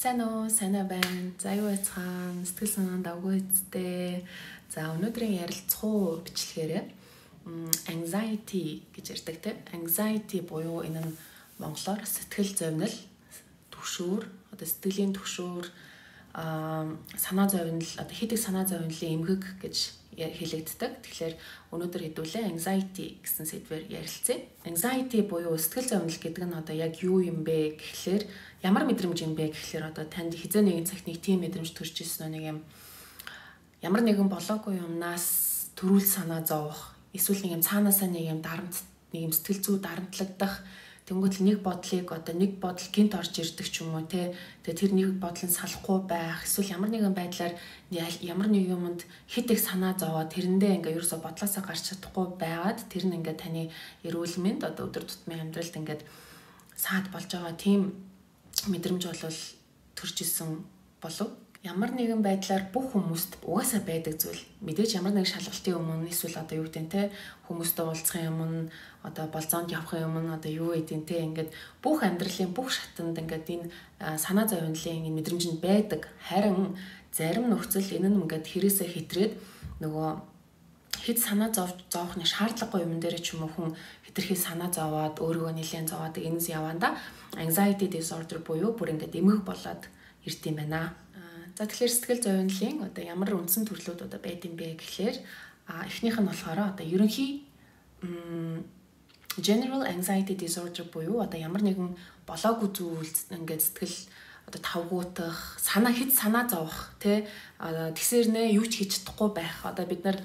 Сайн уу, сайн байна. За, юу яцхан, сэтгэл санаанд давгүй үсттэй. За, өнөөдрийн ярилцах бичлэгээрээ anxiety гэж ярьдаг, тийм. Anxiety буюу энэ нь монголоор сэтгэл зовнил, түгшүүр, одоо сэтгэлийн түгшүүр, санаа зовнил, одоо хэд их санаа зовнилын эмгэг гэж хэлэгддэг. Тэгэхээр өнөөдөр хэдүүлээ anxiety гэсэн сэдвээр ярилцъя. Anxiety буюу сэтгэл зовнил гэдэг нь одоо яг юу юм бэ гэхлээр, ямар мэдрэмж юм бэ гэхлээр, одоо танд хэзээ нэгэн цагт нэг тийм мэдрэмж төрж ирсэн үү? Нэг юм ямар нэгэн болоогүй юмнаас төрүүл санаа зовох, эсвэл нэг юм цаанаасаа нэг юм дарамт, нэг юм сэтгэл зүй дарамтлагдах. Тэнгүүт л нэг бодлыг, одоо нэг бодол гинт орж ирдэг ч юм уу, те. Тэгээ тэр нэг бодол нь салахгүй байх, эсвэл ямар нэгэн байдлаар ямар нэг юмд хэд их санаа зовоо, тэрэндээ ингээ ерөөсө бодлоосоо гарч чадахгүй байгаад, тэр нь ингээ таны эрүүл мэнд, одоо өдөр тутмын амьдралд ингээд саад болж байгаа тийм мэдрэмж бол төрж исэн болов? Ямар нэгэн байдлаар бүх хүмүүст угаасаа байдаг зүйл. Мэдээж ямар нэгэн шалгалтын өмнө, эсвэл одоо юу гэдэг те, хүмүүстэй уулзахын өмнө, одоо болзоонд явахын өмнө, одоо юу гэдэг те, ингээд бүх амьдралын бүх шатанд ингээд энэ санаа зовнилын энэ мэдрэмж нь байдаг. Харин зарим нөхцөл энэ нь ингээд хэрээсээ хэтрээд нөгөө хэд санаа зовох нэг шаардлагагүй юм дээр ч юм уу хүн хэтэрхий санаа зовоод, өөрийгөө нэлээд зовоод, энэс явандаа anxiety disorder буюу бүр ингээд эмгэг болоод ирд юм байна. За, тэгэхээр сэтгэл зовнилын одоо ямар үндсэн төрлүүд одоо байд юм бэ гэхлээр, эхнийх нь болохоор одоо ерөнхий general anxiety disorder буюу одоо ямар нэгэн болоогүй зүйл ингээд сэтгэл одоо тавгуутах, санаа хэд санаа зовох, тий, тэгсэрнэ юу ч хийж чадахгүй байх. Одоо бид нар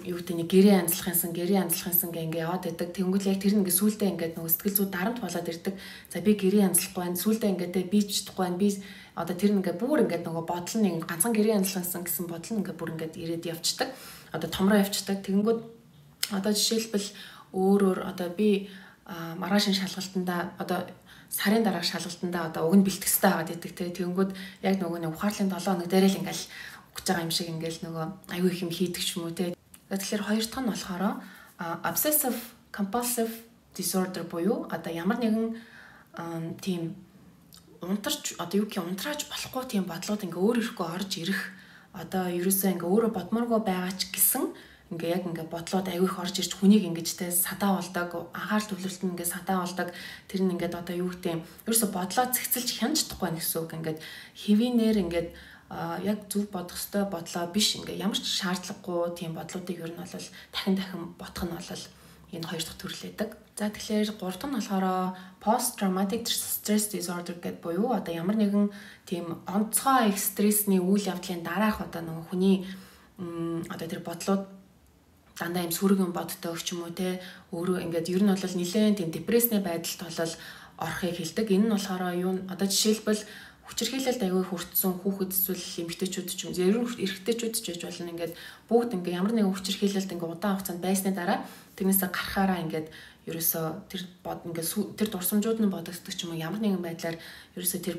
юу гэдэг, нэг гэрээ анзлахынсан, гэрээ анзлахынсан гэх ингээ яваад байдаг. Тэнгүүл яг тэр ингээ сүулдэ ингээд нөгөө сэтгэл зүй дарамт болоод ирдэг. За, би гэрээ анзлахгүй байна. Сүулдэ ингээд те би ч чадахгүй байна. Би одоо тэр ингээ бүр ингээд нөгөө бодол нь ганцхан гэрээ анзлахынсан гэсэн бодол нь ингээ бүр ингээд ирээд явцдаг. Одоо томроо явцдаг. Тэнгүүд одоо жишээлбэл өөр өөр одоо би маргаашин шалгалтандаа, одоо сарын дараах шалгалтандаа одоо уг нь бэлтгэх хэрэгтэй байгаад байдаг, те. Тэнгүүд яг нөгөө нэг ухаарлын 7 хоног дээр л ингээл өгч байгаа юм шиг ингээл нөгөө аюу их юм хийдэг ч юм уу, те. Тэгэхээр хоёр дахь нь болохоор obsessive compulsive disorder буюу одоо ямар нэгэн тийм унтарч, одоо юу гэх юм, унтрааж болохгүй тийм бодлууд ингээ өөр ирэхгүй орж ирэх, одоо ерөөсөө ингээ өөрөө бодмооргүй байгаа ч гэсэн ингээ яг ингээ бодлоод аягүй их орж ирж, хүнийг ингэж те садаа болдог, анхаарал төвлөрөлт нь ингээ садаа болдог. Тэр нь ингээд одоо юу гэдэг, ерөөсө бодлоо цэгцэлж хянаж чадахгүй байх гэсэн үг. Ингээд хэвийнээр ингээд яг зөв бодох ёстой бодлоо биш, ингээ ямар ч шаардлагагүй тийм бодлуудыг ер нь бол дахин дахин бодох нь бол энэ хоёр дахь төрөл байдаг. За, тэгэхээр гурав дахь нь болохоор post traumatic stress disorder гэдэг буюу одоо ямар нэгэн тийм онцгой их стрессний үйл явдлын дараах одоо нөгөө хүний одоо тэр бодлууд дандаа юм сөрөг юм боддог ч юм уу, те, өөрөө ингээд ер нь бол нэлээд тийм депрессний байдалд бол орохыг хэлдэг. Энэ нь болохоор юу, одоо жишээлбэл хүчирхийлэлд аягүй хүртсэн хүүхэд эсвэл эмэгтэйчүүд ч юм, ер нь эрэгтэйчүүд ч байж болно, ингээд бүгд ингээд ямар нэгэн хүчирхийлэлд ингээд удаан хугацаанд байсны дараа тэрнээсээ гарахаараа ингээд ерөөсөө тэр бод ингээд тэр дурсамжууд нь бодогддог ч юм уу, ямар нэгэн байдлаар ерөөсөө тэр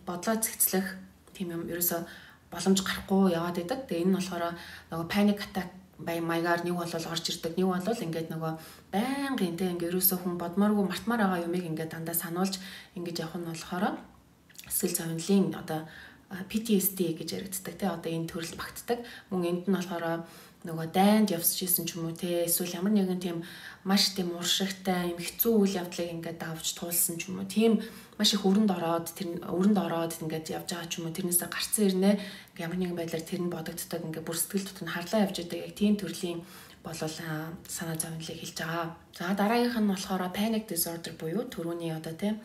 бодлоо цэгцлэх тийм юм ерөөсөө боломж гарахгүй яваад байдаг. Тэгээ энэ нь болохоор нөгөө panic attack бай маягаар нэг бол орж ирдэг, нэг бол ингээд нөгөө байнгын, те, ингээд ерөөсөө хүн бодмооргүй, мартмаар байгаа юмыг ингээд дандаа сануулж ингэж явах нь болохоор сэтгэл зовнилын одоо PTSD гэж яригддаг, те, одоо энэ төрөлд багтдаг. Мөн энд нь болохоор нөгөө дайнд явсаж исэн ч юм уу, те, эсвэл ямар нэгэн тийм маш тийм ууршигтай юм хэцүү үйл явдлыг ингээд давж туулсан ч юм уу, тийм маш их өрөнд ороод, тэр өрөнд ороод ингээд явж байгаа ч юм уу, тэрнээсээ гарцсан ирнэ ямар нэгэн байдлаар тэр нь бодогддог, ингээд бүр сэтгэл дотор нь харлаа явж байдаг, яг тийм төрлийн болол санаа зовнилыг хэлж байгаа. За, дараагийнх нь болохоор panic disorder буюу төрөүний одоо тийм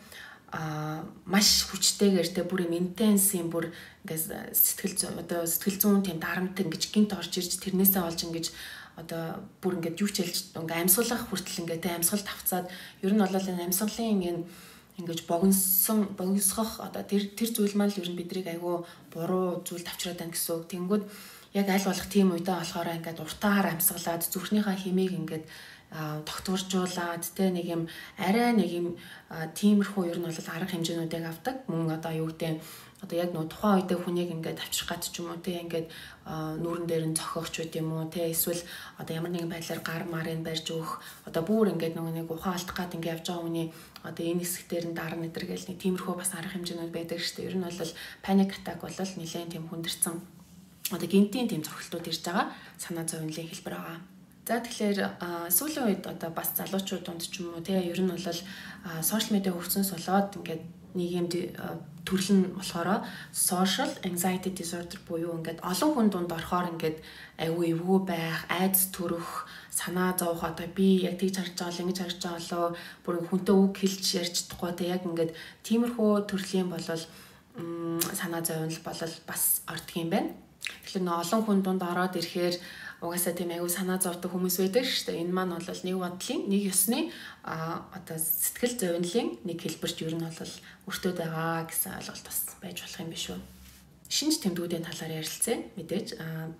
маш хүчтэйгээр, те, бүр юм intense юм, бүр ингээд сэтгэл, одоо сэтгэл зүйн тийм дарамт ингэж гинт орж ирж, тэрнээсээ олж ингэж одоо бүр ингээд юу ч хэлж ингээ амьсгалах хүртэл ингээд, те, амьсгал тавцаад, ер нь бол энэ амьсгалын энэ ингэж богиносон, богиносгох одоо тэр тэр зүйл маань л ер нь бидрийг айгүй буруу зүйл тавчраад байна гэсэн үг. Тэнгүүд яг аль болох тийм үедээ болохоор ингээд уртаар амьсгалаад, зүрхнийхээ хэмийг ингээд тогтворжуулаад те нэг юм арай нэг юм тиймэрхүү ер нь бол арга хэмжээнүүдийг авдаг. Мөн одоо юу гэдэг одоо яг нөгөө тухайн үедээ хүнийг ингээд авчрах гад ч юм уу те ингээд нүүрэн дээр нь цохих ч үт юм уу те эсвэл одоо ямар нэгэн байдлаар гар марын барьж өгөх одоо бүр ингээд нөгөө нэг ухаан алдах гад ингээд явж байгаа хүний одоо энэ хэсэг дээр нь дарна гэтэр гэл нэг тиймэрхүү бас арга хэмжээнүүд байдаг шүү дээ. Ер нь бол паник атак бол нэлээд тийм хүндэрсэн одоо гинтийн тийм цохилтууд ирж байгаа санаа зовнилын хэлбэр байгаа. За тэгэхээр сүүлийн үед одоо бас залуучууд дунд ч юм уу те ер нь бол сошиал медиа хөгжсөнс болоод ингээд нэг юм төрөл нь болохоор social anxiety disorder буюу ингээд олон хүн дунд орохоор ингээд айгүй эвгүй байх, айдас төрөх, санаа зовох одоо би яг тэгж харж байгаа л ингэж харж байгаа лөө бүр хүнтэй үг хэлж ярьж чадахгүй те яг ингээд тиймэрхүү төрлийн болол санаа зовнил болол бас ордог юм байна. Тэгэхээр нөө олон хүн дунд ороод ирэхээр угаасаа тийм айгүй санаа зовдог хүмүүс байдаг шүү дээ. Энэ маань бол нэг бодлын, нэг ёсны одоо сэтгэл зовнилын нэг хэлбэрч ер нь бол өртөөд байгаа гэсэн ойлголт бас байж болох юм биш үү? Шинж тэмдгүүдийн талаар ярилцъя мэдээж.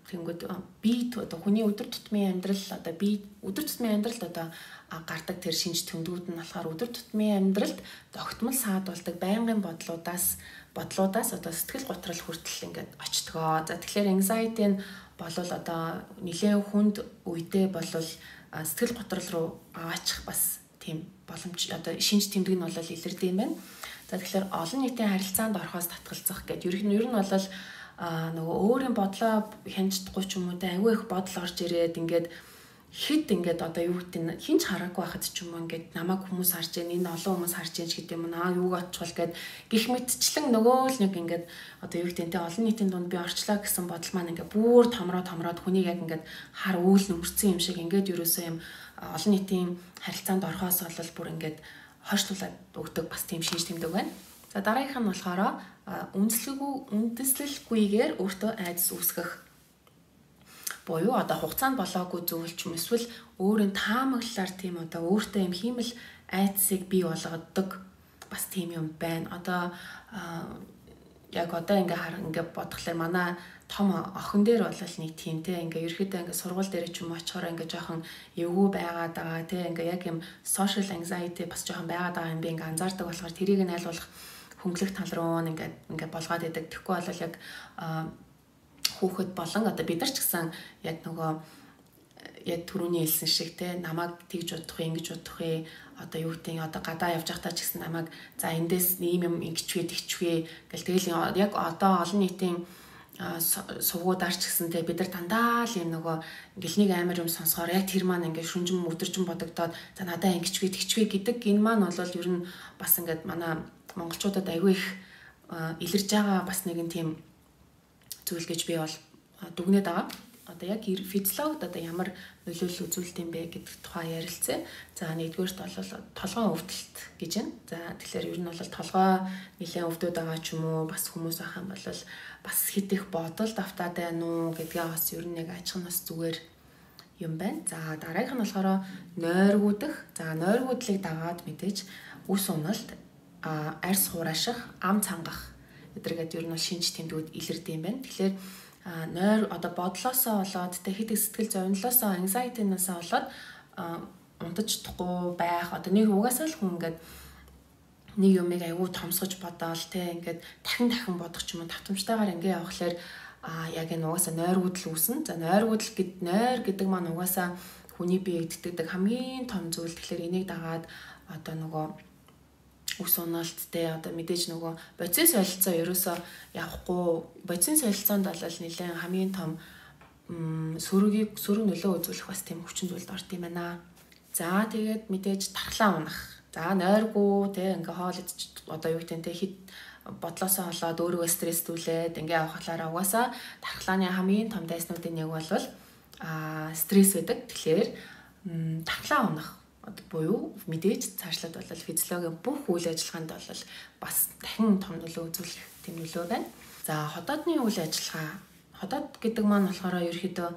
Тэнгүүд би одоо хүний өдөр тутмын амьдрал одоо би өдөр тутмын амьдралд одоо гардаг тэр шинж тэмдгүүд нь болохоор өдөр тутмын амьдралд тогтмол саад болдог байнгын бодлуудаас одоо сэтгэл готрол хүртэл ингээд очтгоо. За тэгэхээр anxiety нь болол одоо нэлээд хүнд үедээ болол сэтгэл готрол руу аваачих бас тийм боломж одоо шинж тэмдэг нь бол илэрдэг юм байна. За тэгэхээр олон нийтийн харилцаанд орохоос татгалзах гэдэг ер нь бол нөгөө өөрийн бодлоо хянж чадахгүй ч юм уу те айгүй их бодол орж ирээд ингээд хэд ингээд одоо юу гэдэг нь хинч хараагүй байхад ч юм уу ингээд намайг хүмүүс харж байна, энэ олон хүмүүс харж байна ч гэдэг юм аа юуг очихвол гээд гих мэтчлэн нөгөө л нэг ингээд одоо юу гэдэг нь те олон нийтийн дунд би орчлоо гэсэн бодол маань ингээд бүр томроод хүнийг яг ингээд хар үүл нүмерцэн юм шиг ингээд ерөөсөө юм олон нийтийн харилцаанд орохоос бол бүр ингээд хойшлуулад өгдөг бас тийм шинж тэмдэг байна. За дараагийнх нь болохоор үндэслэлгүйгээр өөртөө айдас үүсгэх буюу одоо хугацаанд болоогүй зүйл ч юм эсвэл өөрийн таамаглалаар тийм одоо өөртөө юм хиймэл айдсыг бий болгодог бас тийм юм байна. Одоо яг одоо ингээ ингээ бодглохлоор манай том охин дээр бол нэг тийм те ингээ ерөөхдөө ингээ сургууль дээр ч юм очихоор ингээ жоохон эвгүй байгаад байгаа те ингээ яг юм social anxiety бас жоохон байгаад байгаа юм би ингээ анзаардаг болохоор тэрийг нь аль болох хөнгөлөх тал руу ингээ болгоод идэг. Тэгэхгүй бол яг хүүхэд болон одоо бид нар ч гэсэн яг нөгөө яг түрүүний хэлсэн шиг те намайг тэгж бодох юм ингэж бодох юм одоо юу гэдэг одоо гадаа явж байхдаа ч гэсэн намайг за эндээс ийм юм ингэчвэ тэгчвэ гэл тэгэл яг одоо олон нийтийн сувгуудаар ч гэсэн те бид нар дандаа л юм нөгөө ингээл нэг амар юм сонсохоор яг тэр маань ингээд шүнжин өдөржин бодогдоод за надаа ингэчвэ тэгчвэ гэдэг энэ маань бол ер нь бас ингээд манай монголчуудад айгүй их илэрж байгаа бас нэгэн тийм зүйл гэж би бол дүгнээд байгаа. Одоо яг физиологид одоо ямар нөлөөлөл үзүүлдэг юм бэ гэдэг тухай ярилцъя. За нэгдүгээрт бол толгойн өвдөлт гэж байна. За тэгэхээр ер нь бол толгой нэлээд өвдөд байгаа ч юм уу бас хүмүүс байх юм бол бас хэд их бодол давтаад байна уу гэдгээ бас ер нь нэг ажих нь бас зүгээр юм байна. За дараагийнх нь болохоор нойргүйдэх. За нойргүйдлийг дагаад мэдээж үс уналт, арьс хурааших, ам цангах эдрэгээд ер нь бол шинж тэмдгүүд илэрдэг юм байна. Тэгэхээр нойр одоо бодлоосоо болоод тэ хэд их сэтгэл зовнилоосоо anxiety-наасаа болоод унтаж чадахгүй байх. Одоо нэг угаасаа л хүн ингээд нэг юмыг айгүй томсгож бодоол тэ ингээд дахин дахин бодох ч юм уу давтамжтайгаар ингээ явхлаар яг энэ угаасаа нойргүйдэл үүснэ. За нойргүйдэл гэд нойр гэдэг маань угаасаа хүний бие идэвхдэг хамгийн том зүйл. Тэгэхээр энийг дагаад одоо нөгөө үс унаалттай одоо мэдээж нөгөө бодисын солилцоо ерөөсөө явахгүй бодисын солилцоонд бол нэлээд хамгийн том сөрөг нөлөө үзүүлэх бас тийм хүчин зүйлд орд юм байна. За тэгээд мэдээж тархлаа унах. За нойргүй те ингээ хоол идчих одоо юу гэдэг те хэд бодлоосоо болоод өөрийгөө стресстүүлээд ингээ явахлаараа угаасаа тархлааны хамгийн том дайснуудын нэг бол стресс байдаг. Тэгэхээр тархлаа унах буюу мэдээж цаашлаад бол физиологийн бүх үйл ажиллагаанд бол бас дахин том нөлөө үзүүлэх тийм нөлөө байна. За ходоодны үйл ажиллагаа. Ходоод гэдэг маань болохоор ерөөхдөө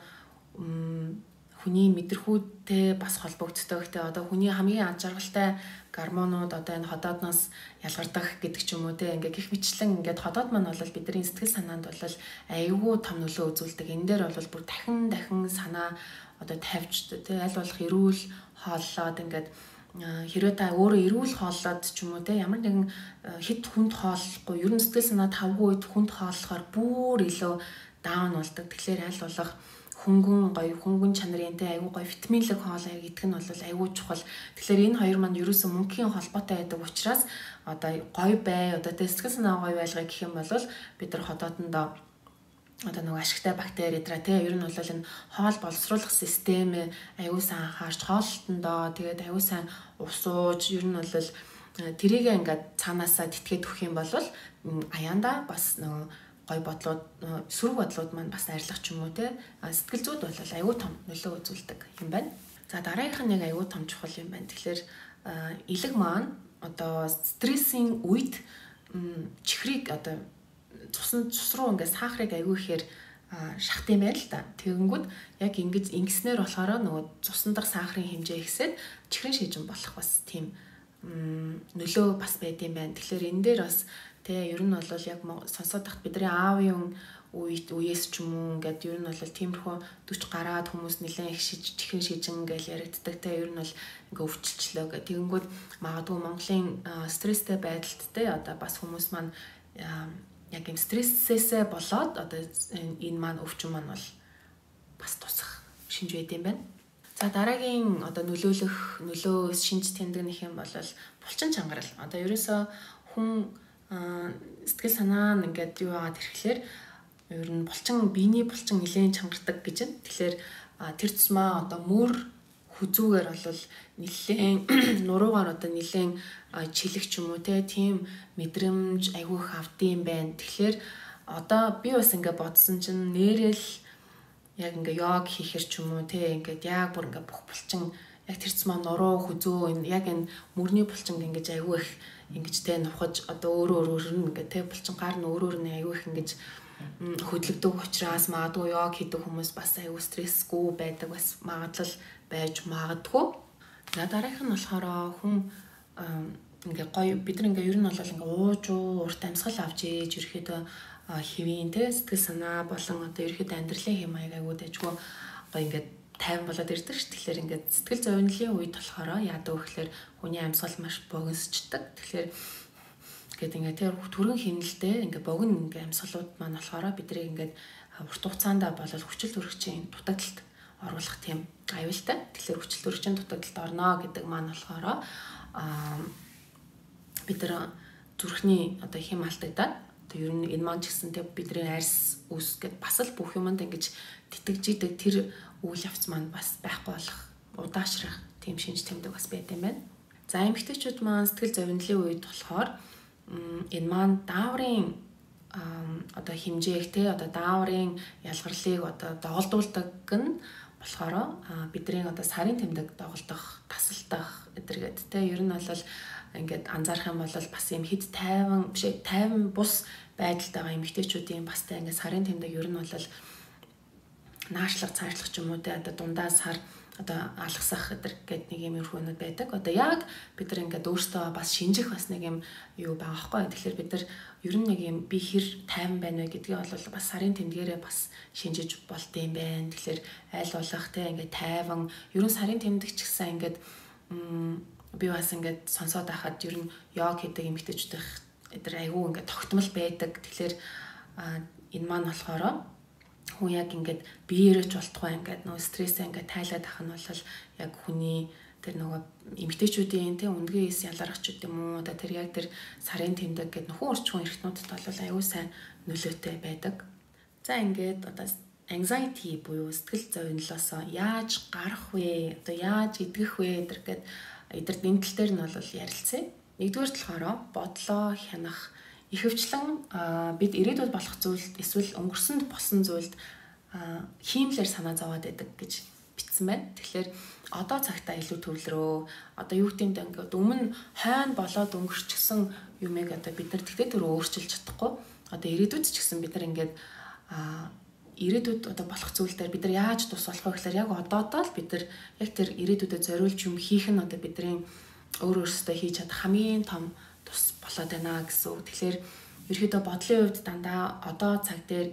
хүний мэдрэхүйтэй бас холбогддог. Тэ одоо хүний хамгийн ад жаргалтай гормонууд одоо энэ ходоодноос ялгардаг гэдэг ч юм уу те ингээ гих мэтлэн ингээд ходоод маань бол бидний сэтгэл санаанд бол аюулгүй том нөлөө үзүүлдэг. Энэ дээр бол бүр дахин дахин санаа одоо тавьж те аль болох эрүүл хооллоод ингээд хэрвээ та өөрөө эрүүл хооллоод ч юм уу те ямар нэгэн хэд хүнд хооллохгүй ер нь сэтгэл санаа тавгүй үед хүнд хооллохоор бүр илүү даун болдог. Тэгэхээр аль болох хөнгөн гоё хөнгөн чанарын те аюу гоё витаминлэг хоол идэх нь бол аюу чухал. Тэгэхээр энэ хоёр маань ерөөсөн мөнхийн холбоотой байдаг учраас одоо гоё бай, одоо те сэтгэл санаа гоё байлгая гэх юм бол бид нар ходоодондоо одоо нөгөө ашигтай бактери эдра те ер нь бол энэ хоол боловсруулах системээ аюу сайн анхаарч хоолтондоо тэгээд аюу сайн ус ууж ер нь бол тэрийг ингээд цаанаасаа тэтгээд өгөх юм бол аяанда бас нөгөө гой бодлууд сөрөг бодлууд маань бас арилгах ч юм уу те сэтгэл зүйд бол аюу том нөлөө үзүүлдэг юм байна. За дараагийнх нь нэг аюу том чухал юм байна. Тэгэхээр элэг маань одоо стрессийн үед чихрийг одоо цусан цус руу ингээд сахарыг аюу ихээр шахт юм байна л да. Тэгэнгүүт яг ингэж ингэснээр болохоор нөгөө цусан дах сахарын хэмжээ ихсээд чихрийн шижин болох бас тийм нөлөө бас байд юм байна. Тэгэхээр энэ дээр бас тэ ер нь бол яг сонсоод тахт бидний аавын үеэс ч юм уу ингээд ер нь бол тиймэрхүү 40 гараад хүмүүс нэлээд их шиж чихэн шижин гэж яригддаг те ер нь бол ингээ өвчлөлөө гэх. Тэгэнгүүт магадгүй Монголын стресстэй байдалд те одоо бас хүмүүс маань яг юм стрессээсээ болоод одоо энэ маань өвчин маань бол бас тусах шинж байд юм байна. За дараагийн одоо нөлөөлөх нөлөө шинж тэмдэг нэх юм бол булчин чангарал. Одоо ерөөсөө хүн сэтгэл санаа нь ингээд юу яагаад ирэхлээр ер нь булчин биений булчин нэлээд чангардаг гэж байна. Тэгэхээр тэр тусмаа одоо мөр хүзүүгээр бол нэлээд нуруугаар одоо нэлээд чилэг ч юм уу те тийм мэдрэмж айгүй их авдсан юм байна. Тэгэхээр одоо би бас ингээд бодсон чинь нэрэл яг ингээд йог хийхэр ч юм уу те ингээд яг бүр ингээд бүх булчин яг тэр тусмаа нуруу хүзүү энэ яг энэ мөрний булчин ингэж айгүй их ингэж те нухаж одоо өөрөө өөрөөр нь ингээд те булчин гар нь өөрөөр нь айгүй их ингэж хөдлөгдөг учраас магадгүй йог хийдэг хүмүүс бас айгүй стрессгүй байдаг бас магадлал байж магадгүй. За дараагийнх нь болохоор хүн ингээ гоё бид нар ингээ ер нь бол ингээ ууж урт амьсгал авч ээж ерөөхдөө хэвийн те сэтгэл санаа болон одоо ерөөхдөө амьдралын хэм маяг айгүй дайггүй гоё ингээ тайван болоод ирдэг ш. Тэгэхээр ингээд сэтгэл зовнилын үед болохоор яадаг вэ гэхээр хүний амьсгал маш богиносчдаг. Тэгэхээр гээд ингээд тэр түргэн хэмнэлтэй ингээд богино ингээд амьсгалууд маань болохоор бидрийг ингээд урт хугацаанд болол хүчил төрөгчийн дутагдалт оруулах тийм аюултай. Тэгэхээр хүчил төрөгчийн дутагдалт орно гэдэг маань болохоор бид нар зүрхний одоо хэм алдагдаад одоо ер нь энэ маань ч гэсэн тэг бидний арьс үс гэд бас л бүх юмд ингэж тэтгэж идэг тэр үйл явц маань бас байхгүй болох удаашрах тийм шинж тэмдэг бас байд юм байна. За эмэгтэйчүүд маань сэтгэл зовнилын үед болохоор энэ маань дааврын одоо хэмжээг те одоо дааврын ялгарлыг одоо доголдуулдаг нь болохоор бидний одоо сарын тэмдэг доголдох, тасалдах эдэргээд те ер нь бол ингээд анзаарах юм бол бас юм хэд тайван биш тайван бус байдалд байгаа эмэгтэйчүүдийн бас те ингээд сарын тэмдэг ер нь бол наашлах, цаашлах ч юм уу те одоо дундаа сар одоо алгасах эдэр гээд нэг юм юмрхүүнүүд байдаг. Одоо яг бид нар ингээд өөртөө бас шинжих бас нэг юм юу байгаа байхгүй. Тэгэхээр бид нар ер нь нэг юм би хэр тайван байна вэ гэдгийг бол бас сарын тэмдгээрээ бас шинжиж болд юм байна. Тэгэхээр аль болох те ингээд тайван ер нь сарын тэмдэг ч гэсэн ингээд би бас ингээд сонсоод байхад ер нь йог хийдэг эмэгтэйчүүдийнх эдэр айгүй ингээд тогтмол байдаг. Тэгэхээр энэ маань болохоор хүн яг ингээд биеэрээ ч болтугай ингээд нөгөө стрессээ ингээд тайлаад ах нь бол яг хүний тэр нөгөө эмэгтэйчүүдийн тэ өндгөө эс ялгарх ч гэдэм үү одоо тэр яг тэр сарын тэмдэг гэдэг нөхөн орчхон эрхтнүүдэд бол аюул сайн нөлөөтэй байдаг. За ингээд одоо anxiety буюу сэтгэл зовнилоосоо яаж гарах вэ? Одоо яаж идгэх вэ гэдэг эдгээр энэ тал дээр нь бол ярилцъя. Нэгдүгээр болохоор бодлоо хянах. Ихэвчлэн бид ирээдүйд болох зүйлд эсвэл өнгөрсөнд болсон зүйлд хиймлэр санаа зовоод байдаг гэж бичсэн байна. Тэгэхээр одоо цагтаа илүү төвлөрөө. Одоо юу гэдэм ингээд өмнө хойно болоод өнгөрчихсөн юмыг одоо бид нар тэгтээ тэр өөрчилж чадахгүй. Одоо ирээдүйд ч гэсэн бид нар ингээд ирээдүйд одоо болох зүйл дээр бид нар яаж тус болох вэ гэхээр яг одоодоо л бид нар яг тэр ирээдүйдээ зориулж юм хийх нь одоо бидний өөр өөрсдөө хийж чадах хамгийн том тус болоод байна гэсэн үг. Тэгэхээр ерөөдөө бодлын хувьд дандаа одоо цаг дээр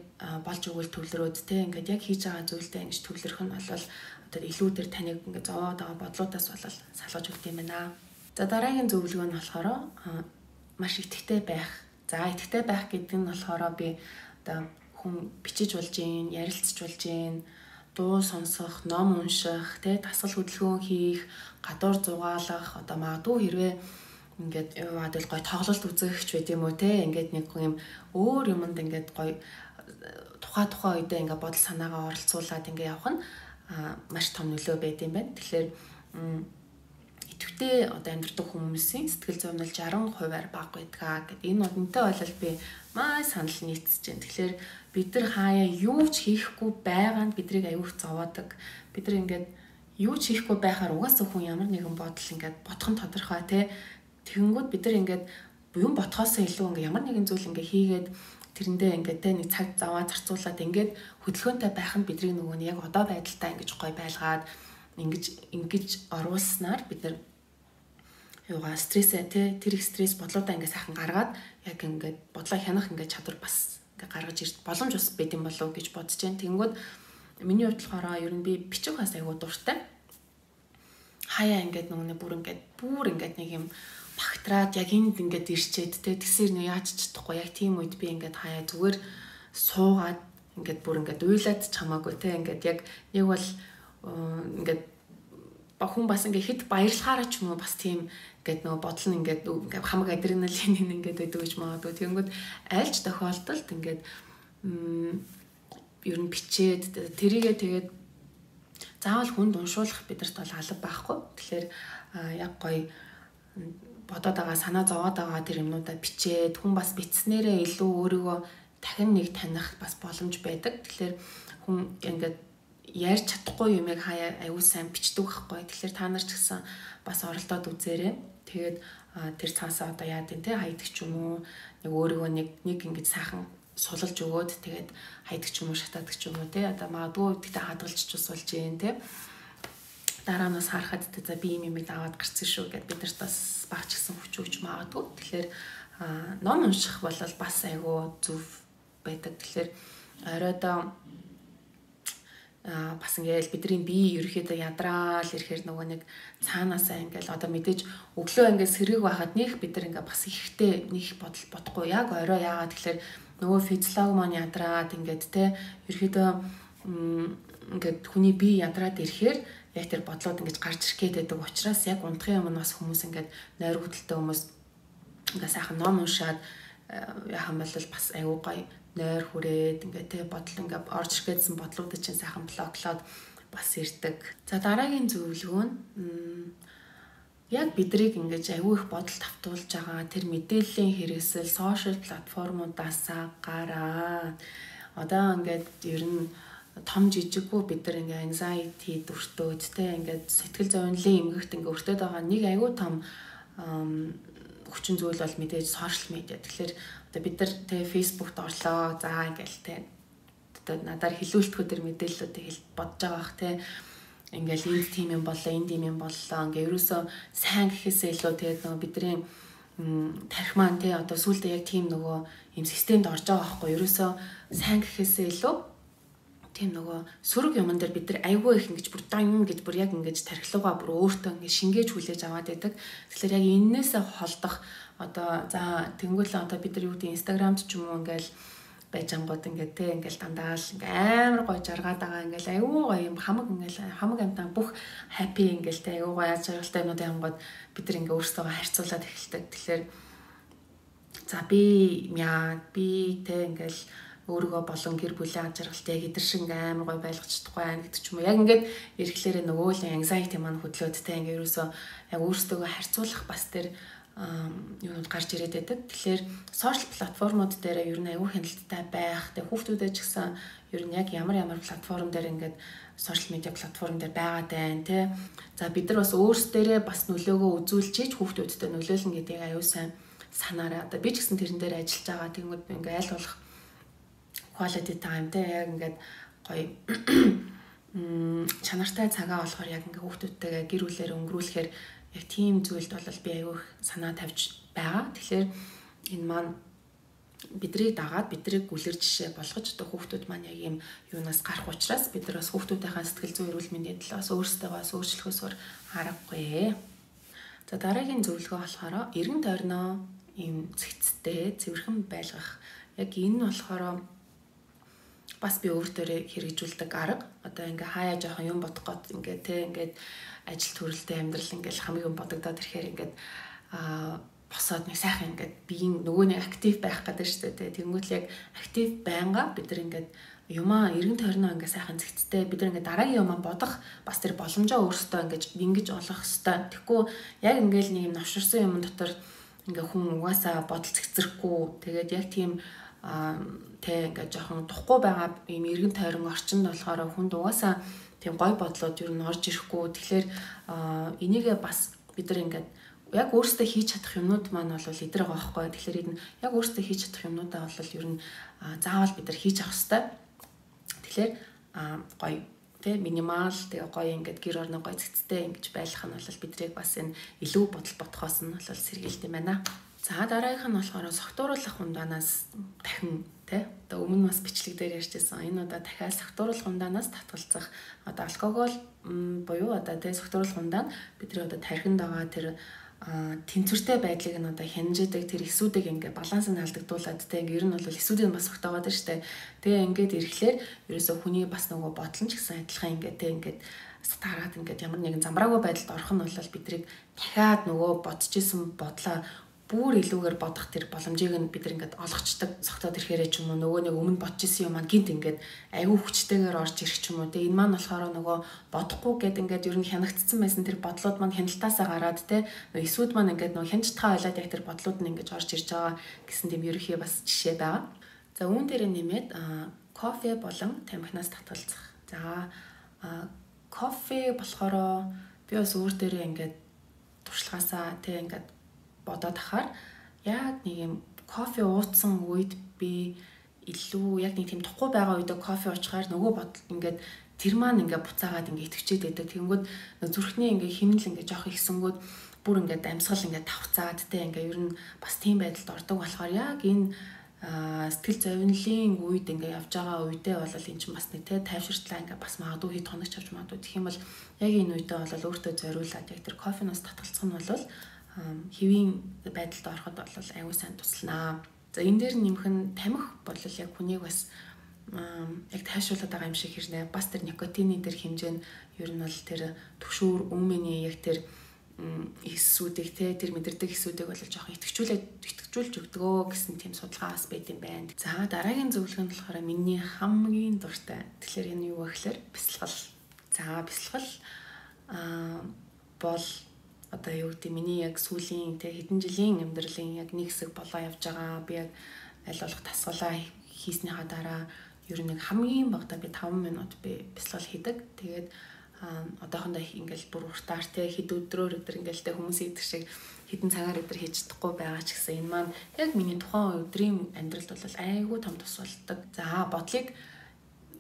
болж өгвөл төвлөрөөд те ингээд яг хийж байгаа зүйлдээ ингэж төвлөрөх нь бол одоо илүү тэр таныг ингээд зовоод байгаа бодлуудаас бол салгаж өгд юм байна. За дараагийн зөвлөгөө нь болохоор маш итгэвтэй байх. За итгэвтэй байх гэдэг нь болохоор би одоо хүн бичиж болж гин, ярилцж болж гин, дуу сонсох, ном унших, тэ дасгал хөдөлгөөн хийх, гадуур зугаалах, одоо магадгүй хэрвээ ингээд яваад л гой тоглолт үзэх ч байд юм уу те ингээд нэг юм өөр юмд ингээд гой тухай үедээ ингээд бодол санаагаа оролцуулаад ингээд явах нь маш том нөлөө байд юм байна. Тэгэхээр идэвхтэй одоо амьдардаг хүмүүсийн сэтгэл зовнил 60%-аар бага байдгаа гэд энэ үнэнтэй болол би маш санал нийцэж байна. Тэгэхээр бид нар хаяа юу ч хийхгүй байгаа нь бидрийг аюух зовоодог. Бид нар ингээд юу ч хийхгүй байхаар угаасаа хүн ямар нэгэн бодол ингээд бодох нь тодорхой те. Тэгэнгүүт бид нар ингээд юм бодхоосоо илүү ингээд ямар нэгэн зүйл ингээд хийгээд тэрэндээ ингээд те нэг цаг заваа зарцуулаад ингээд хөдөлгөөнтэй байх нь бидний нөгөө нь яг одоо байдалтай ингэж гой байлгаад ингэж оруулснаар бид нар юугаа стрессээ те тэр их стресс бодлоодаа ингээд сайхан гаргаад яг ингээд бодлоо хянах ингээд чадвар бас ингээд гаргаж ирд боломж бас байд юм болов уу гэж бодож байна. Тэнгүүд миний хувьд болохоор ер нь би бичих бас айгуу дуртай. Хаяа ингээд нөгөө бүр ингээд бүр ингээд нэг юм багтраад яг энд ингээд ирчээд те тэгсэр нэ яаж ч чадахгүй яг тийм үед би ингээд хаяа зүгээр суугаад ингээд бүр ингээд уйлаад ч хамаагүй те ингээд яг нэг бол ингээд хүн бас ингээд хэд баярлахаараа ч юм уу бас тийм ингээд нөгөө бодол нь ингээд хамаг адреналин ингээд байдаг гэж магадгүй. Тэгэнгүүт айлч тохиолдолд ингээд ер нь бичээд тэрийгээ тэгээд заавал хүнд уншуулах бидэрт бол алба байхгүй. Тэгэхээр яг гоё бодоод байгаа санаа зовоод байгаа тэр юмнуудаа бичээд хүн бас бичснээрээ илүү өөрийгөө дахин нэг таних бас боломж байдаг. Тэгэхээр хүн ингээд ярьж чадахгүй юмыг хаяа аюу сайн бичдэг байхгүй. Тэгэхээр та нар ч гэсэн бас оролдоод үзээрэй. Тэгээд тэр цаасаа одоо яа гэв те хайдаг ч юм уу нэг өөрийгөө нэг ингэж сайхан сулалж өгөөд тэгээд хайдаг ч юм уу шатаадаг ч юм уу те одоо магадгүй тэгтээ хадгалж ч бас болж гин те дараанаас харахад те за би юм аваад гарсан шүү гэд бид нарт бас багч гэсэн хүч өгч магадгүй. Тэгэхээр ном унших бол бас айгүй зөв байдаг. Тэгэхээр оройдоо бас ингээл бидний бие ерөөхдөө ядраал ирэхээр нөгөө нэг цаанаасаа ингээл одоо мэдээж өглөө ингээд сэрэг байхад нэх бид нар ингээ бас ихтэй нэх бодол бодохгүй яг орой яагаад тэгэхээр нөгөө физиолог маань ядраад ингээд те ерөөхдөө ингээд хүний бие ядраад ирэхээр яг тэр бодлоод ингэж гарч ирэх гээд байдаг учраас яг унтахын өмнө бас хүмүүс ингээд нойргүйдэлтэй хүмүүс ингээ сайхан ном уншаад яах юм бол бас аюу гоё нойр хүрээд ингээ тэ бодол ингээ орж ирэх гэсэн бодлуудыг чинь сайхан блоклоод бас ирдэг. За дараагийн зөвлөгөө нь яг бидрийг ингэж аюу их бодол тавтуулж байгаа тэр мэдээллийн хэрэгсэл сошиал платформудаасаа гараа. Одоо ингээд ер нь том жижиггүй бид нар ингээ anxiety дүртөөд тэ ингээд сэтгэл зовнилын эмгэгт ингээ өртөөд байгаа нэг аюу том хүчин зүйл бол мэдээж сошиал медиа. Тэгэхээр одоо бид нар тэ Facebook-т орлоо. За ингээл тэ одоо надаар хилүүлтгүү тэр мэдээллүүдийг хэл бодож байгаа бах тэ ингээл энд тийм юм боллоо, энд тийм юм боллоо. Ингээ ерөөсөө сайн гэхээсээ илүү тэгээд нөгөө бидний тарих маань тэ одоо сүүлдээ яг тийм нөгөө юм системд орж байгаа байхгүй. Ерөөсөө сайн гэхээсээ илүү тийм нөгөө сөрөг юмн дээр бид нар айгүй их ингэж бүр дан гэж бүр яг ингэж тархилуугаа бүр өөртөө ингэж шингээж хүлээж аваад байдаг. Тэгэхээр яг эннээсээ холдох одоо за тэнгуүлээ одоо бид нар юу гэдэг Instagram-д ч юм уу ингээл байж ангууд ингээд те ингээл дандаа л ингээ амар гоё жаргаад байгаа ингээл айгүй гоё юм хамаг ингээл хамаг амтан бүх happy ингээл те айгүй гоё аз жаргалтай юмнууд ангууд бид нар ингээ өөрсдөө харьцуулаад эхэлдэг. Тэгэхээр за би мяа би те ингээл өөрийгөө болон гэр бүлийн аз жаргалтай яг эдэр шиг амар гоё байлгаж чадахгүй байна гэдэг ч юм уу. Яг ингээд ирэхлээрээ нөгөө л anxiety маань хөдлөөд те ингээ ерөөсөө яг өөрсдөө харьцуулах бас тэр юунууд гарч ирээд байдаг. Тэгэхээр сошиал платформуд дээр ер нь аюу хяналттай байх. Тэгээ хүүхдүүдэд ч гэсэн ер нь яг ямар ямар платформ дээр ингээд сошиал медиа платформ дээр байгаад байна те. За бид нар бас өөрсдөрөө бас нөлөөгөө үзүүлчихэж хүүхдүүдтэй нөлөөлнө гэдгийг аюу сайн санаарай. Одоо би ч гэсэн тэрэн дээр ажиллаж байгаа. Тэнгүүд ингээ аль болох quality time те яг ингээд гоё чанартай цагаа болохоор яг ингээ хүүхдүүдтэйгээ гэр бүлээр өнгөрүүлэхээр яг тийм зүйлд бол би аягүй их санаа тавьж байгаа. Тэгэхээр энэ маань бидрийг дагаад бидрийг гүлэр жишээ болгож одоо хүүхдүүд маань яг ийм юунаас гарах учраас бид нар бас хүүхдүүдийнхээ сэтгэл зүйн эрүүл мэндийн төлөө бас өөрсдөө бас өөрчлөхөөс өөр аргагүй. За дараагийн зөвлөгөө болохоор эргэн тойрноо ийм цэгцтэй цэвэрхэн байлгах. Яг энэ нь болохоор бас би өөр дээрээ хэрэгжүүлдэг арга. Одоо ингээ хаяа жоохон юм бодох гот ингээ те ингээд ажил төрөлтэй амьдрал ингээл хамгийн юм бодогдоод ирэхээр ингээд босоод нэг сайхан ингээд биеийн нөгөө нэг актив байх гэдэг шүү дээ. Тэнгүүт л яг актив байнга бид нар ингээд юмаа эргэн тойрноо ингээд сайхан зэгцтэй бид нар ингээд дараагийн юмаа бодох бас тэр боломжоо өөрсдөө ингээд ингэж олох хэвээр. Тэгэхгүй яг ингээд нэг юм новширсан юм дотор ингээд хүн угаасаа бодол зэгцрэхгүй тэгээд яг тийм тэ ингээд жоохон тухгүй байгаа ийм эргэн тойрон орчинд болохоор хүнд угаасаа тийм гой бодлууд ер нь орж ирэхгүй. Тэгэхээр энийгээ бас бид нар ингээд яг өөрсдөө хийж чадах юмнууд маань бол эдэр байгаа байхгүй. Тэгэхээр энэ яг өөрсдөө хийж чадах юмнуудаа бол ер нь заавал бид нар хийж авах хэрэгтэй. Тэгэхээр гоё тэ минимал тэгээ гоё ингээд гэр орноо гоё цэгцтэй ингэж байлгах нь бол бидрийг бас энэ илүү бодол бодхоос нь бол сэргийлт юм байна. За дараагийнх нь болохоор согтууруулах ундаанаас дахин тэ одоо өмнө бас бичлэг дээр ярьжсэн. Энэ удаа дахиад согтууруулах ундаанаас татгалзах. Одоо алкогол буюу одоо тэ согтууруулах ундаан бидний одоо тархинд байгаа тэр тэнцвэртэй байдлыг нь одоо хянаждаг тэр эсүүдийг ингээ баланс нь алдагдуулаад тэ ингээ ер нь бол эсүүдийг бас огтоогоод байна штэ. Тэгээ ингээд ирэхлээр ерөөсөө хүний бас нөгөө бодол нь ч гэсэн адилхан ингээ тэ ингээд тараад ингээд ямар нэгэн замбраагүй байдалд орох нь бол бидрийг дахиад нөгөө бодож исэн бодлоо бүр илүүгээр бодох тэр боломжийг нь бид нар ингээд олгочдөг. Согтоод ирэхээрээ ч юм уу нөгөө нэг өмнө бодож исэн юм маань гинт ингээд аягүй хүчтэйгээр орж ирэх ч юм уу. Тэгээ энэ маань болохоор нөгөө бодохгүй гэд ингээд ер нь хянагдсан байсан тэр бодлууд маань хяналтаасаа гараад те нөгөө эсүүд маань ингээд нөгөө хянжтхаа ойлоод яг тэр бодлууд нь ингээд орж ирж байгаа гэсэн тийм ерөнхий бас жишээ байгаа. За үүн дээр нэмээд кофе болон тамхинаас татгалзах. За кофе болохоор би бас өөр дээрээ ингээд туршлагаасаа те ингээд бодоод ахаар яг нэг юм кофе ууцсан үед би илүү яг нэг тийм тухгүй байгаа үедээ кофе уучгаар нөгөө бодол ингээд тэр маань ингээд буцаагаад ингээд итгэвчээд байдаг. Тэгэнгүүт зүрхний ингээд химнэл ингээд жоох ихсэнгүүд бүр ингээд амьсгал ингээд тавцаад те ингээд ер нь бас тийм байдалд ордог болохоор яг энэ сэтгэл зовнилын үед ингээд явж байгаа үедээ бол эн чинь бас нэг те тайвширтлаа ингээд бас магадгүй хэд хоног чавч магадгүй. Тэгэх юм бол яг энэ үедээ бол өөртөө зориулаад яг тэр кофеноос татгалзах нь бол хэвийн байдалд ороход бол аюул сайн тусланаа. За энэ дээр нэмэх нь тамхи бол яг хүнийг бас яг тайвшруулад байгаа юм шиг хэрнээ. Бас тэр никотины тэр хэмжээ нь ер нь бол тэр түгшүүр өмнөний яг тэр эсүүдийг те тэр мэдэрдэг эсүүдийг бол жоохон итгэжүүлж өгдөгөө гэсэн тийм судалгаа бас байд юм байна. За дараагийн зөвлөгөө нь болохоор миний хамгийн дуртай. Тэгэхээр энэ юу вэ гэхээр бясалгал. За бясалгал бол одоо юу гэдэг миний яг сүүлийн тэ хэдэн жилийн амьдралын яг нэг хэсэг болоо явж байгаа. Би яг аль болох тасгалаа хийснийхаа дараа ер нь нэг хамгийн багадаа би 5 минут би бясалгал хийдэг. Тэгээд одоохондоо ингээл бүр уртаар тэ хэд өдрөөр өдр ингээл тэ хүмүүс идэх шиг хэдэн цагаар өдр хийж чадахгүй байгаа ч гэсэн энэ маань яг миний тухайн өдрийн амьдралд бол айгүй том тус болдог. За бодлыг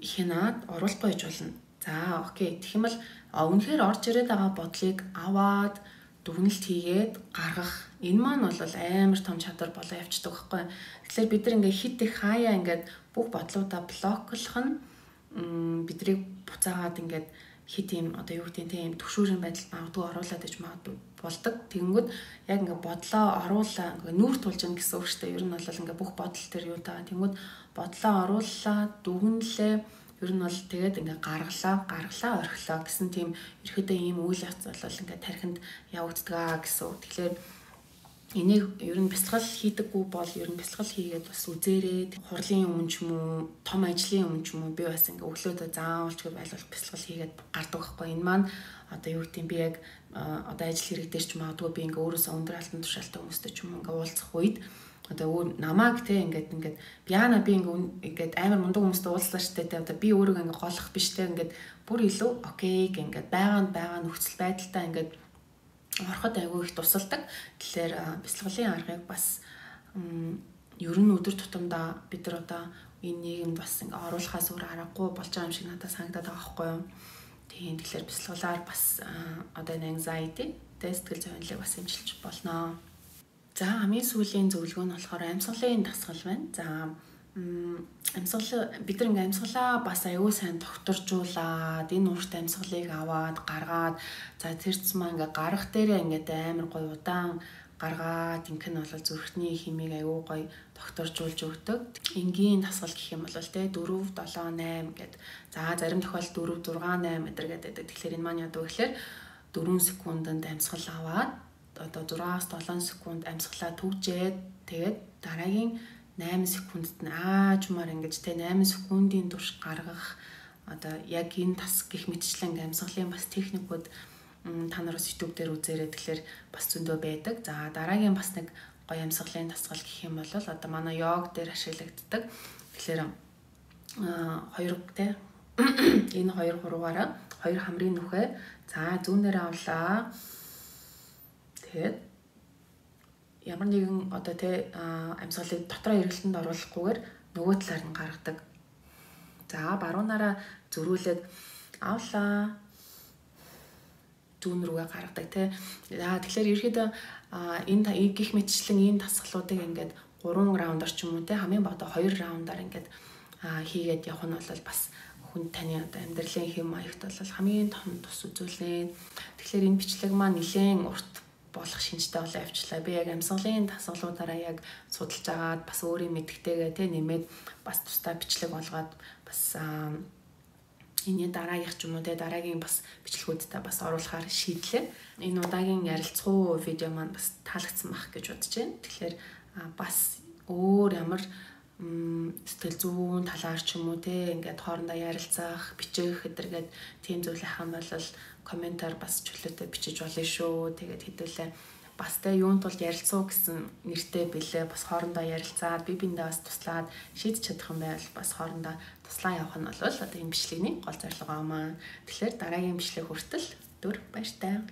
хянаад оруулахгүй байж болно. За окей. Тэгэх юм бол үнэхээр орж ирээд байгаа бодлыг аваад дүгнэлт хийгээд гаргах энэ маань бол амар том чадвар болоо явцдаг байхгүй. Тэгэхээр бид нар ингээ хит их хаяа ингээд бүх бодлуудаа блоклох нь бидрийг буцаагаад ингээд хит юм одоо юу гэдэг тийм төгшүүрийн байдалд магадгүй оруулаад иж магадгүй болдог. Тэгэнгүүт яг ингээ бодлоо оруулаа ингээ нүүр тулж гин гэсэн үг шүү дээ. Ер нь бол ингээ бүх бодол төр юу таа. Тэгэнгүүт бодлоо орууллаа, дүгнэлээ ер нь бол тэгээд ингээ гаргалаа, орхилоо гэсэн тийм ерөөдөө ийм үйл явц бол ингээ тархинд явагддаг гэсэн үг. Тэгэхээр энийг ер нь бясалгал хийдэггүй бол ер нь бясалгал хийгээд бас үзээрэй. Хурлын өмнө ч юм уу, том ажлын өмнө ч юм уу би бас ингээ өглөөдөө заавалчгүй байлуулах бясалгал хийгээд гардаг байхгүй. Энэ маань одоо юу гэдэг би яг одоо ажил хэрэг дээр ч магадгүй би ингээ өөрөөсөө өндөр алтан тушаалтай хүмүүстэй ч юм ингээ уулзах үед одоо өөр намааг те ингээд Биана би ингээд амар мундаг хүмүүстэй уулзлаа штэ те одоо би өөрийгөө ингээд голох биш те ингээд бүр илүү окей ингээд байгаа нөхцөл байдалтай ингээд ороход айгүй их тусалдаг. Тэгэхээр бясалгалын аргыг бас Ер нь өдөр тутамдаа бид нар одоо энэ нийгэмд бас ингээ оруулахаас өөр аргагүй болж байгаа юм шиг надад санагдаад байгаа байхгүй юу. Тийм, тэгэхээр бясалгалаар бас одоо энэ anxiety, тэ сэтгэл зовнилыг бас эмчилж болно. За, хамгийн сүүлийн зөвлөгөө нь болохоор амьсгалын дасгал байна. За, амьсгал бид нар ингээ амьсгалаа бас аюу сайн тогтворжуулаад энэ урт амьсгалыг аваад гаргаад, за тэр цэсмаа ингээ гарах дээрээ ингээд амар гоё удаан гаргаад ингэх нь бол зүрхний химийг аюу гоё тогтворжуулж өгдөг. Энгийн дасгал гэх юм бол те 4 7 8 гэд. За, зарим тохиолдолд 4 6 8 гэдэг гэдэг. Тэгэхээр энэ маань яадаг вэ гэхээр 4 секундэд амьсгал аваад одоо 6-аас 7 секунд амьсгалаа түгжээд тэгээд дараагийн 8 секундэд нь аажмаар ингэж те 8 секундын турш гаргах одоо яг энэ тас гих мэтчлэн амьсгалын бас техникүүд та нараас YouTube дээр үзээрэй. Тэгэхээр бас зөндөө байдаг. За, дараагийн бас нэг гоё амьсгалын дасгал гэх юм бол одоо манай йог дээр ашиглагддаг. Тэгэхээр хоёр те энэ хоёр хуруугаараа хоёр хамрын нүхээ за зүүнээр авлаа. Тэгээд ямар нэгэн одоо те амьсгалыг дотроо эргэлтэнд оруулахгүйгээр нөгөө талаар нь гаргадаг. За, баруунаараа зөрүүлээд авлаа, зүүн рүүгээ гаргадаг тий. За, тэгэхээр ерөөхдөө энэ гих мэтчлэн ийм дасгалуудыг ингээд 3 раундаар ч юм уу те хамгийн багадаа 2 раундаар ингээд хийгээд явах нь бол бас хүн таны одоо амьдралын хэм маягт бол хамгийн том тус үзүүлнэ. Тэгэхээр энэ бичлэг маань нэлээд урт болох шинжтэй болоо явчлаа. Би яг амьсгалын дасгалуудаараа яг судалж агаад бас өөрийн мэдгэтэйгээ те нэмээд бас тусдаа бичлэг болгоод бас энэний дараагийнх ч юм уу те дараагийн бас бичлэгүүдтэй бас оруулахаар шийдлээ. Энэ удаагийн ярилцгуу видео маань бас таалагдсан байх гэж бодож байна. Тэгэхээр бас өөр ямар сэтгэл зүйн талаар ч юм уу те ингээд хоорондоо ярилцах, бичих гэдэргээд тийм зүйл ах юм бол комментаар бас чөлөөтэй бичиж болно шүү. Тэгээд хэдүүлээ бас те юун тулд ярилцуу гэсэн нэртэй бэлээ бас хоорондоо ярилцаад би биендээ бас туслаад шийдэж чадах юм байвал бас хоорондоо туслаа явах нь бол одоо энэ бичлэгний гол зорилго юм аа. Тэгэхээр дараагийн бичлэг хүртэл түр баяртай.